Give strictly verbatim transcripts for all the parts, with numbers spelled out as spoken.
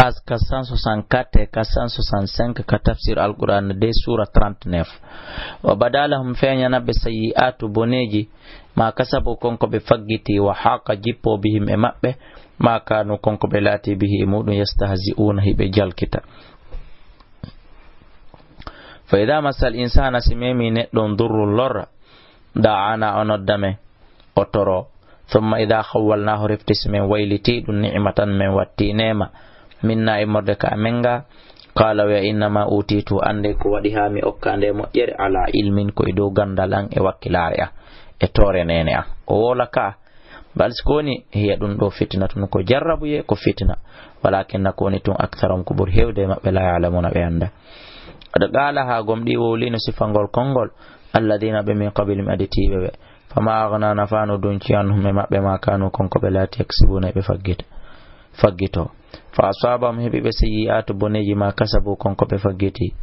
Page quatre cent soixante-quatre et quatre cent soixante-cinq ka tafsir Alquran de, sura trente-neuf. Wa badalahum, feeñana ɓe, sayyi'atu, boneeji, ma kasabu, kon ko ɓe faggiti, wa haqa, jippo, bihim, e maɓɓe, ma kanu, kon ko ɓe laati, bihi, e muɗum, yastahzi'una, hiɓe jalkita. Fa idha massal insana, si memi neɗɗo on durru, lorra, da'ana, o nodda men, o toro. Thumma idha khawwalnahu, refti si men wayliti ɗum, ni'matan, men watti neema, minna, immorde ka amen nga, qala, wiya, innama utitu, annde ko waɗi haa mi okka nde moƴƴere, ala ilmin, ko e dow gandal an e wakkilaare an e toore neene an. O woola ka, bal si ko woni, hiya, ɗum ɗo fitina tun, ko jarrabuye, ko fitina. Walakinna, ko woni tun, aktharahum, ko ɓuri heewde e maɓɓe, la ya'lamuna, ɓe annda. Qad qalaha, gomɗii wowlino sifangol konngol, alladhina, ɓe, min qablihim, aditiiɓe ɓe. Fama aghna, nafaano dunci, anhum, e maɓɓe, ma kanu, kon ko ɓe laati, yaksibuna, ɓe faggita, faggito. Fa asabahum, heɓi ɓe, sayyi'atu, boneeji, ma kasabu, kon ko ɓe faggiti.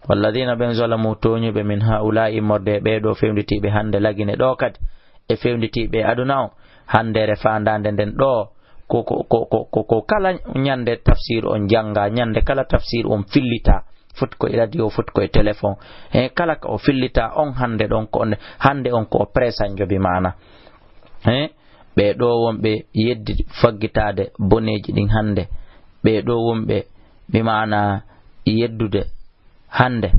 Walladhina, ɓen, zalamu, tooñuɓe, min haula'i, immorde e ɓee ɗo fewnditiiɓe hannde lagine ɗo kadi, e fewnditiiɓe e aduna on, hanndere faandaande nden ɗo, ko, ko, ko, ko, ko, ko kala ñande tafsir on jannga, ñande kala tafsir on fillita, foti ko e radio, foti ko e téléphone. He, kala ko o fillita on hannde ɗon ko on, hannde on ko o presanjo bi maana. He, ɓe ɗo wonɓe yeddi faggitaade boneeji ɗin hannde. Ɓe ɗo wonɓe bi maana yeddude hannde.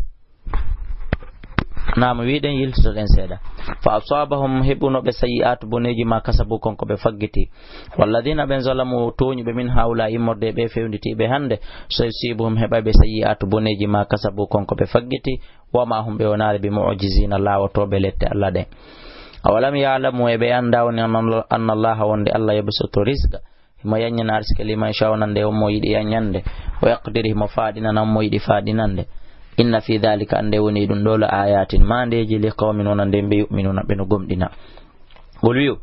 Naam, wiɗen yiltotoɗen seeɗa. Fa asabahum, heɓuno ɓe, sayyi'atu, boneeji, ma kasabu, kon ko ɓe faggiti. Walladhina, ɓen, zalamu, tooñuɓe, min haula, immorde e ɓe fewnditiiɓe hannde, sayusibuhum, heɓay ɓe, sayyi'atu, boneeji, ma kasabu, kon ko ɓe faggiti, wa ma hum, ɓe wonaali, bi mu'jizina, laawotooɓe lette Allah ɗen. Awalam ya'lamu, e ɓe annda woni, anna, anna Allaha, wonde Allah, yabsutu rizqa, himo yanñana arsike, liman yasha'u, ñande on mo yiɗi yanñande, wa yaqdiru, himo faaɗinana on mo yiɗi faaɗinande. Inna fi dhalika, annde woni ɗum ɗo, la ayatin, maandeeji, li qawmin, wonande ɓe, yu'minuna, ɓe no gomɗina. Qul, wi'u,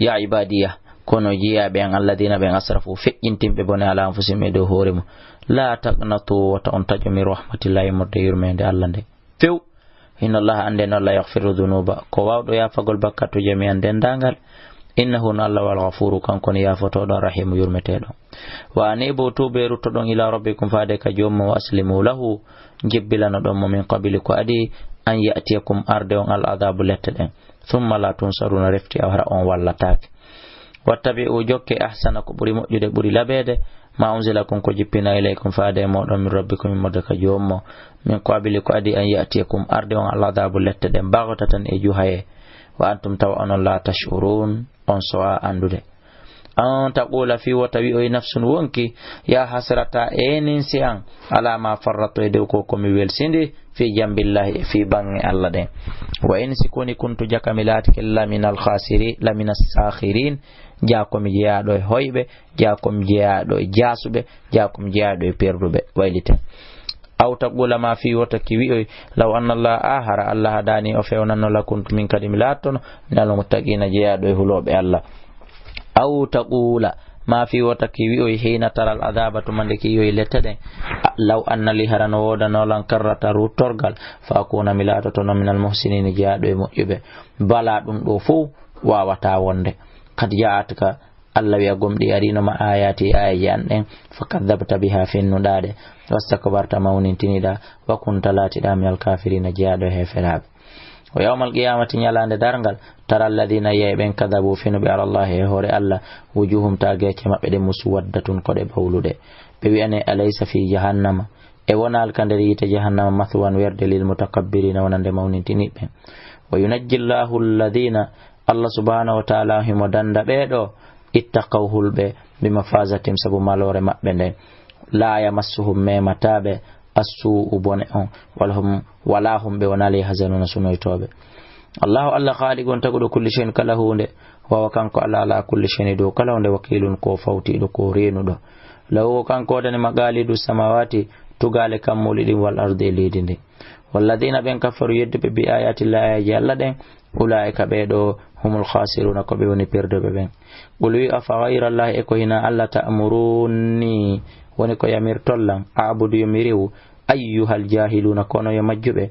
ya ibadiya, kono jiyaaɓe an, alladhina, ɓen, asrafu, feƴƴintinɓe bone, ala anfusihim, e dow hoore mum. La taqnatu, wota on taƴo, min rahmatillahi, immorde yurmeende Allah nde. Few. Inna Allaha, annden Allah, yaghfiru dhunuba, ko waawɗo yaafagol bakkatuuje, jami'an, denndaangal. Innahu, no Allah, wal ghafuru, kanko woni yaafotooɗo, rahimu, yurmeteeɗo. Wa anibu, tuube, ruttoɗon, ila rabbikum, faade ka joomum, wa aslimu lahu, jebbilanoɗon mo, min qabli, ko adii, an ya'tiyakum, arde on, al adabu, lette ɗen. Thumma la tunsaruna, refti hara on wallataake. Wattabi'u, jokke, ahsana, ko ɓuri moƴƴude, ɓuri labeede, ma unzila, kon ko jippina, ilaykum, faade e mooɗon, min rabbikum, immorde ka joomum, min qabli, ko adii, an ya'tiyakum, arde on, al adabu, lette ɗen, baghtatan, e juhaye, wa antum, tawa onon, la tash'urun, on so'a anndude. An taqula, fii wota wi'oy, nafsun, wonki, ya hasrata, eeninsi an, ala ma farratu, e dow ko, ko mi welsindi, fi jambillahi, e fii baŋŋe Allah ɗen. Wa in, si koni, kuntu, jaka mi laatike, laminal khasiri, lamina sakhirin, jaa ko mi jeyaaɗo e hoyɓe, jaa ko mi jeyaaɗo e jaasuɓe, jaa ko mi jeyaaɗo e perduɓe. Wayliten. Aw taqula, ma fii wota ki wi'oy, law anna Allah, a hara Allah hadani, o fewnanno, lakuntu, min kadi mi laattono, minal muttaqina, jeyaaɗo e hulooɓe Allah. Aw taqula, ma fii wota ki wi'oy, hina taral adaba, tuma nde ki yi'oy lette ɗen, a, law anna li, hara no woodano lan, karrata, ruttorgal, fa akuna, mi laatotono, minal muhsinin, jeyaaɗo e moƴƴuɓe. Bala, ɗum ɗo fow waawata wonde. Qad ja'atka, Allah wi'a, gomɗii ariino ma, ayati, aayeeje an ɗen, fa kadhabta biha, fennuɗaa ɗe, wastakbarta, mawnintiniɗaa, wa kunta, laatiɗaa, minal kafirina, jeyaaɗo e heeferaaɓe. Wa yawmal qiyamati, ñalaande darngal, tara alladhina, yi'ay ɓen, kadhabu, fenuɓe, ala Allahi, e hoore Allah, wujuhum, ta geece maɓɓe ɗen, muswaddatun, ko ɗe bawluɗe. Ɓe wi'ane, alaysa fi jahannama, e wonaali ka nder yiite jahannama, mathwan, werde, lil mutakabbirina, wonande mawnintiniiɓe. Wa yunajji Allahu alladhina, Allah subhanahu wa ta'ala himo danda ɓee ɗo, ittaqaw, hulɓe, bi mafazatim, sabu maloore maɓɓe nden. La yamassuhum, memata ɓe, assu'u, bone on, wala hum, wala hum, ɓe wonaali, yahzanuna, sunoytooɓe. Allahu Allah, khaliqun, taguɗo, kulli shay'in, kala huunde, wa huwa, kanko Allah, ala kulli shay'in, dow kala huunde, wakilun, ko fawtiiɗo, ko reenuɗo. Lahu, kanko woodani, maqalidu samawati, tugaale kammuuli ɗin, wal ardi, e leydi ndin. Walladhina, ɓen, kafaru, yedduɓe, bi ayati Llahi, aayeeje Allah ɗen, ulaika, ɓee ɗo, humul khasiruna, ko ɓe woni perduɓe ɓen. Qul, wi', afa ghayra Llahi, e ko hinaa Allah, ta'muruni, woni ko yamirton lan, a'budu, yo mi rewu, ayyuhal jahiluna, kono yo majjuɓe.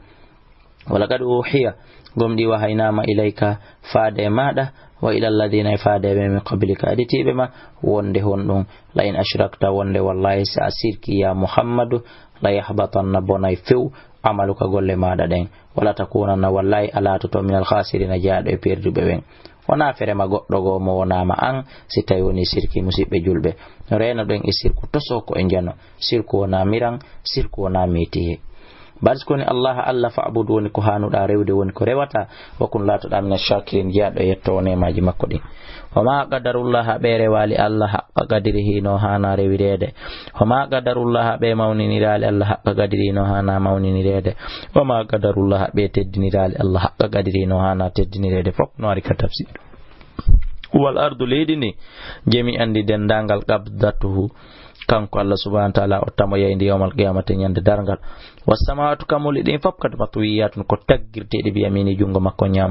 Wa laqad uhiya, gomɗii wahaynaama ilayka, faade e maaɗa, wa ila alladhina, e faade e ɓe min qablika, aditiiɓe ma, wonde honɗum, la in ashrakta, wonde wallahi si a sirki ya Muhammadu, la yahbatanna, bonay few, amaluka, golle maaɗa ɗen, wala takunanna, wallahi a laatoto, minal khasirina, jeyaaɗo e perduɓe ɓen. Wonaa ferema goɗɗo goo mo wonaama an, si tawi woni sirki, musiɓɓe julɓe. No reenoɗen e sirku toso ko e njano. Sirku wonaa miran, sirku wonaa metiye. Bal si ko woni Allah, Allah fa'bud woni ko haanuɗaa rewde, woni ko rewataa, wa kun laatoɗaa mina shakirin, jeyaaɗo e yettoowo neemaaji makko ɗin. Wa ma qadarullaha, ɓe rewaali Allah haqqa qadrihi, no haanaa rewireede. Wa ma qadarullaha, ɓe mawniniraali Allah haqqa qadrihi, no haanaa mawninireede. Wa ma qadarullaha, ɓe teddiniraali Allah haqqa qadrihi, no haanaa teddinireede. Fof no ari ka tafsir. Wal ardu, leydi ndi, jami'an, ndi denndaangal, qabdatuhu, kanko Allah subhanahu wa ta'ala, o tamoyay ndi yawmal qiyamati, ñande darngal. Was samawatu, kammuuli ɗin fof, kadi, matwiyatun, ko taggirteeɗi, bi yamini, junngo makko ñaamo.